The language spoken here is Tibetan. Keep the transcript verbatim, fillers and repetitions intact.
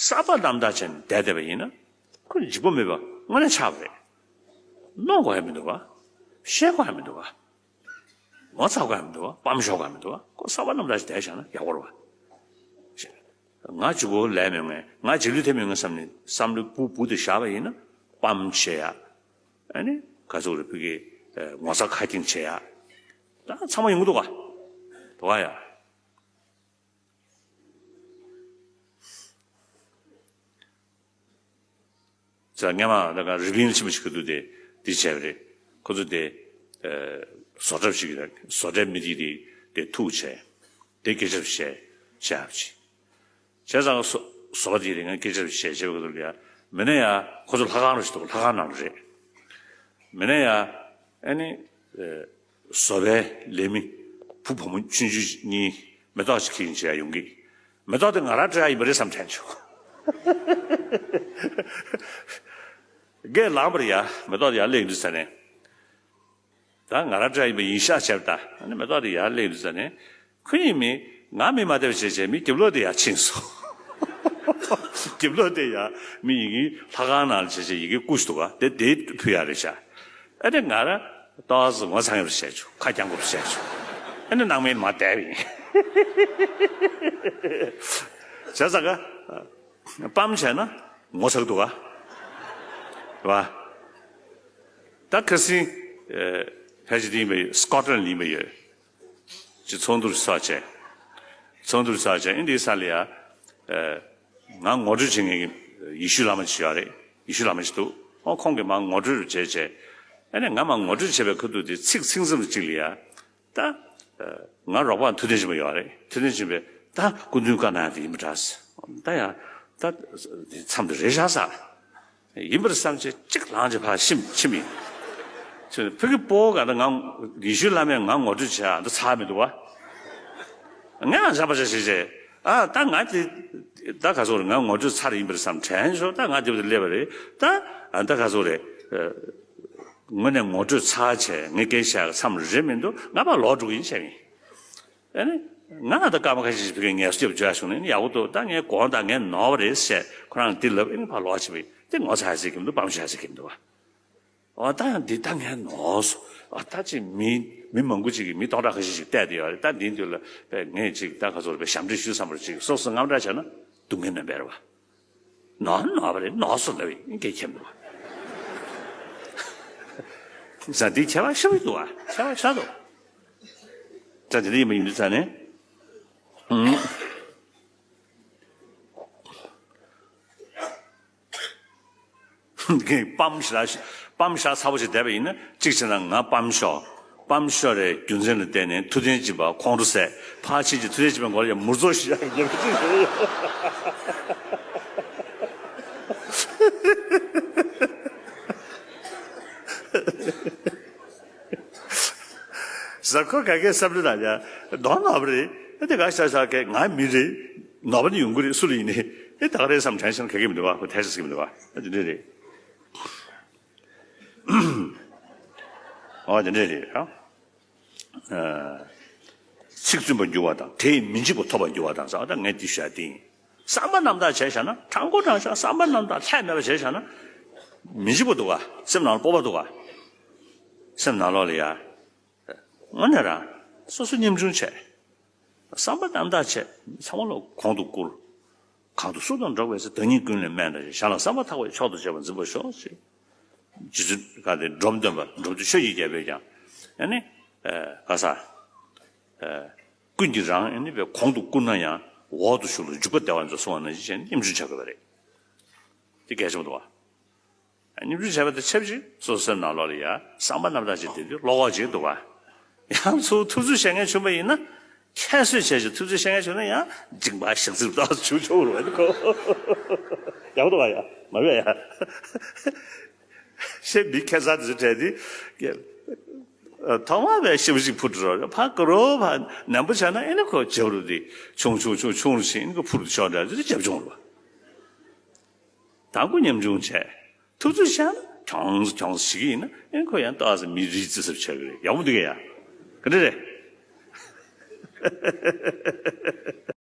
བསམ་པ་རྣམ་དག་བྱས་ནས་བསྡད་བསྡད་པ་ཡིན་ན། ཁོ་འཇིགས་པ་མེད་པ་དངོས་གནས་ཆགས་པ་རེད། གནོད་དགོས་ཡ་མི་འདུག་ག་བཤད་དགོས་ཡ་མི་འདུག་ག་ངོ་ཚ་དགོས་ཡ་མི་འདུག་ག་སྤམ་ཤོར་དགོས་ཡ་མི་འདུག་ག་ཁོ་བསམ་པ་རྣམ་དག་བྱས་བསྡད་བཞག་ན་ཡག་པོ་རེད་པ། ང་གཅིག་པོ་ལས་མེད་ངས། ང་རྗེས་ལུས་ཐེབས་མེད་ངས་བསམ་ནས་བསམ་བློ་སྦུག་སྦུག་དེ་བཞག་པ་ཡིན་ན་སྤམ་བྱེད་ཡ། ཨ་ནི་ག་ཚོད་རེད་ཕ་གི། ངོ་ཚ་ཁ་སྐྱེངས་བྱེད་ཡ། ད་ཚང་མ་ཡོང་གི་འདུག་ག་འདུག་ག་ཡ། ཙང་སྔས་མ་ད་ག་རི་པིན་ཆེན་པོ་ཞིག་གི་འདུག་སྟེ་འདི་བྱས་པ་རེད། ཁོ་ཚོ་དེ་བཟོ་གྲྭ་ཞིག་གི་བཟོ་གྲྭའི་མི་དེ་དེ་དེ་ཐུག་བྱས། དེ་སྐད་ཆ་བཤད་བྱས་བྱས། བྱས་ཙང་བཟོ་བཟོ་པ་དེ་རེད། ང་སྐད་ཆ་བཤད་བྱས་པ་ཁོ་ཚོ་ལ་ཡ། མིན་ན་ཡ་ཁོ་ཚོ་ལྷ་ཁང་རུ་ཞིག་འདུག་ལྷ་ཁང་ནང་རེད། མིན་ན་ཡ་ཨ་ནི་བཟོ་པའི་ལས་མི་བུ་བུ་མོ་ཆུང་ཆུང་གཉིས་མེ་ཏོག་ཅིག་ཁྱེར་བྱས་ཡོང་གི་མེ་ཏོག་དེ་ང་རང་སྤྲད་ཡ་ཡིན་པ་རེད་བསམ་དྲན་བྱུང་། སྒེར་ལངས་པར་ཡ་མེ་ཏོག་དེ་ཡར་སླེབས་འདུག་ཟེར་ནས། ད་ང་རང་སྤྲད་ཡིན་པ་ཡིན་ཤག་བྱས་པ་ད། ཨ་ནི་མེ་ཏོག་དེ་ཡར་སླེབས་འདུག་ཟེར་ནས། ཁོ་ཡིན་མི་ང་མི་མ་བདེ་བ་བྱས་བྱས་མི་རྒྱབ་ལོགས་དེ་ཡར་ཕྱིན་སོང་། རྒྱབ་ལོགས་དེ་ཡར་མི་ཡི་གེ་ལྷ་ཁང་ནང་ལ་བྱས་བྱས་ཡི་གེ་བརྐུས་འདུག་ག་དེ་དེ་ཕུལ་ཡ་རེད་ཤག་ཨ་ནི་ང་རང་ཏོག་ཙམ་ངོ་ཚ་ངེས་པར་བྱས་བྱུང་། ཁ་རྐྱང་པོར་བྱས་བྱུང་། ཨ་ནི་སྣང་མེད་མ་བསྡད་པ་ཡིན། བྱས་ཙང་ག་སྤམ་བྱས་ན་ངོ་ཚ་གི་འདུག་ག་བ། ད་ཁ་སང་ཕལ་ཆེར་དེ་ཡིན་པ་ཡོད། སི་ཀོ་ཊི་ལན་ཡིན་པ་ཡོད། ཅིག་ཚོགས་འདུ་ཚོགས་བྱས། ཚོགས་འདུ་ཚོགས་བྱས་ཨིན་དེའི་ས་ལ་ཡ། ང་ངོ་སྤྲོད་བྱེད་མཁན་གྱི་ཡེ་ཤུ་བླ་མ་ཅིག་ཡོད་རེད། ཡེ་ཤུ་བླ་མ་ཅིག་འདུག་ཨོ་ཁོང་གིས་མར་ངོ་སྤྲོད་བྱས་བྱས། ཨ་ནི་ང་མར་ངོ་སྤྲོད་བྱས་པའི་ཁ་ཐུག་དེ་ཚིག་ཚིག་མཚམས་གཅིག་ལ་ཡ། ད། ང་རོགས་པ་ཐུབ་བསྟན་ཆེན་པོ་ཡོད་རེད། ཐུབ་བསྟན་ཆེན་པོས་ད་སྐུ་མདུན་བཀའ་གནང་ཡ་དེ་ཡིན་པ་འདྲ། ད་ཡ། ད། དེ་མཚམས་དེ་རེད་ཤག་ས། ཡིན་པར་བསམ་བྱས་གཅིག་ལངས་བྱས་ཕར་ཕྱིན་ཕྱིན་ཡིན། ཅེས་ཕ་གི་སྤོ་ག་ད་ང་ཡེ་ཤུ་བླ་མས་ང་ངོ་སྤྲོད་བྱས་ཨ་འདི་ཚར་མི་འདུག་བ། ངས་ཨ་འཇམ་པ་ཆ་ཞིག་བྱས་ཨ་ད་ང་དེ་ད་ག་ཚོད་རེད། ང་ངོ་སྤྲོད་ཚར་ཡིན་པར་བསམ་དྲན་ཤོག་ད་ང་དེ་བ་དེ་སླེབས་པ་རེད་ད། ཨ་ད་ག་ཚོད་རེད། དངོས་གནས་ངོ་སྤྲོད་ཚར་བྱས་ངས་སྐད་ཆ་བཤད་མཚམས་རེད་མི་འདུག་ང་ཕར་ལོག་འགྲོ་གི་ཡིན་བྱས་མིན། ཨ་ནི། ང་ད་སྐར་མ་ཁ་ཤས་ཤིག་ཕ་གིར་ངལ་གསོ་རྒྱབ་བྱས་བྱུང་ནས་ཡག་པོ་འདུག་ད་ངས་དགོངས་དག་ངས་ནོར་བ་རེད་ཟེར་ཁོ་རང་ལ་འདི་ལབ། ཨ་ནི་ཕར་ལོག་བྱས་པས་དེ་ངོ་ཚ་ཡ་ཟེར་གྱི་མི་འདུག་སྤམ་ཤོར་ཡ་ཟེར་གྱི་མི་འདུག་བ། འོ་ད་ཡང་འདི་ད་ངས་ནོར་སོང་། ཨ་ད་ཅིག་མི་མི་མང་པོ་ཅིག་གིས་མི་སྟོང་ཕྲག་ཁ་ཤས་ཤིག་བལྟས་བསྡད་ཡོད་རེད། ད་འདིའི་མདུན་ལ་པས་ངས་ཅིག་ད་ག་ཚོད་རེད་པས་ཞབས་འདྲེན་ཞུ་བསམ་པར་ཅིག་སོ་སོ་དངངས་སྐྲག་བྱས་ན་སྡུག་བསྔལ་རྣམ་པར་རེད་བ། ནོར་ནོར་བ་རེད། ནོར་སོང་ལབ་ཡིན་སྐད་ཁྱེར་འདུག་བ། ཟ་འདི་ཁྱད་པར་ཤོར་གྱི་འདུག་བ། ཁྱད་པར་ཤོར་འདུག་ད་དེ་འདྲ་ཡིན་པ་ཡིན་དུས་ཙང་ནས། ཨུམ། ངས་སྤམ་ཞེ་དྲག་སྤམ་ཤ་ཚ་པོ་ཞིག་བསྡད་པ་ཡིན་ན་གཅིག་བྱས་ན་ང་སྤམ་ཤོར། སྤམ་ཤོར་བའི་རྒྱུ་མཚན་ལ་བརྟེན་ནས་ཐུབ་བསྟན་སྦྱིན་པ་ཁོང་ཁྲོ་ཟད། ཕར་ཕྱིན་གྱི་ཐུབ་བསྟན་སྦྱིན་པའི་མགོ་ལ་ཡང་མུར་ཚོགས་ཤིག་ཡང་ཡོད་པ་ཅིག་རེད། ཟ་ཁོ་ག་གའི་བསམ་བློ་དང་ཡ་གདོང་ནག་པ་རེད། ཨེ་དེ་ག་ཤ་ཤ་གའི་ང་མི་རེད། ནག་པ་ནི་ཡོང་གི་རེད། སུ་ལ་ཡིན་ནའི་ཨེ་ད་ག་རེད་བསམ་དྲན་ཤེས་ན་ག་གེ་མི་འདུག་བ། ཁོ་ཐལ་ཤ་ཟིག་མི་འདུག་བ། ཨ་དེ་འདྲ་རེད། ཨ་དེ་འདྲ་རེད་ཨ། ཚིག་བཙུན་པར་འགྱུར་བ་དང་དེས་མི་འཇིགས་པ་ཐོབ་པར་འགྱུར་བ་དང་ཟེར་བ་ད་ངས་འདི་ཞུ་ཡ་དེ་ཡིན། བསམ་པ་རྣམ་དག་བྱས་བཞག་ན་དྲང་པོ་དྲང་བཞག་བསམ་པ་རྣམ་དག་ལྷད་མེད་པ་བྱས་བཞག་ན། མི་འཇིགས་པ་འདུག་ག་སེམས་ནང་ལ་སྤོབས་པ་འདུག་ག་སེམས་ནང་ལོགས་ལ་ཡ། དངོས་གནས་རང་སོ་སོ་ཉམ་ཆུང་བྱས། བསམ་པ་རྣམ་དག་བྱས་ཚང་མ་ལ་གོང་དུ་བཀུར། གང་དུ་སུ་དང་འགྲོགས་པའི་ཚེ་བདག་ཉིད་ཀུན་ལས་དམན་དང་ཞེས་བྱ་ལ་བསམ་པ་ཐག་པས་མཆོག་ཏུ་བྱས་པར་འཛིན་པར་ཤོག་ཅེས། རྗེ་བཙུན་ག་དེ་འབྲོམ་སྟོན་པ་འབྲོམ་སྟོན་ཆོས་ཀྱི་རྒྱལ་པོས་ཀྱང་། ཨ་ནི། ག་ས། ཀུན་གྱིས་རང་ཨ་ནི་བའི་གོང་དུ་བཀུར་ན་ཡང་འོག་ཏུ་ཞུགས་ལ་འཇུག་པ་བདེ་བར་མཛོད་གསུངས་པ་ནང་བཞིན་བྱས་ནས་ཉམ་ཆུང་བྱ་དགོས་པ་རེད། དེ་གལ་ཆེན་པོ་འདུག་བ། སྙོམས་འཇུག་བྱས་པ་དང་ཆབས་ཅིག་སོ་སོའི་སེམས་ནང་ལོགས་ལ་ཡང་བསམ་པ་རྣམ་དག་ཅིག་དེ་དུས་བློ་ཁོག་ཅིག་འདུག་ག་ཡང་ཚུར་ཐུབ་ཚོད་བྱེད་མཁན་བྱུང་བ་ཡིན་ན། ཁྱད་གསོད་བྱས་ཤིང་ཐུབ་ཚོད་བྱེད་མཁན་བྱུང་ན་ཡང་འཇིགས་པ་ཞག་ཚིར་ཏོག་ཙམ་བྱུང་ཆོག་རུ་བ་ནི་ཁོ། ཡག་པོ་འདུག་ག་ཡ་མ་བས་ཡ། ཤེས་མི་ཁྱད་མཚར་དེ་ཚོ་བྲལ་ཏེ། ཐོག་མ་བས་ཤེས་པ་ཞིག་འཕུར་འགྲོ་རོགས་ཕ་ཀ་རོ་ཕ་ནན་པོ་བྱས་ན་ཨེ་ནི་ཁོ་བྱེད་རུ་དེ་ཆུང་ཆུང་ཆུང་ཆུང་རུ་ཕྱིན་ཨེ་ནི་ཁོ་འཕུར་དུ་ཆོག་འདྲ་དེ་རྒྱབ་ཆུང་རུ་བ། དང་པོ་ཉམ་ཆུང་བྱས། ཐུབ་ཚོད་བྱས་ན་གྱོང་གྱོང་ཞིག་ཡིན་ན་ཨེ་ཁོ་ཡང་ཏོག་ཙམ་མི་རིགས་རྩི་སྲབ་ཆགས་ཀྱི་རེད། ཡག་པོ་འདུག་གས་ཡ། ག་འདྲ་རེད།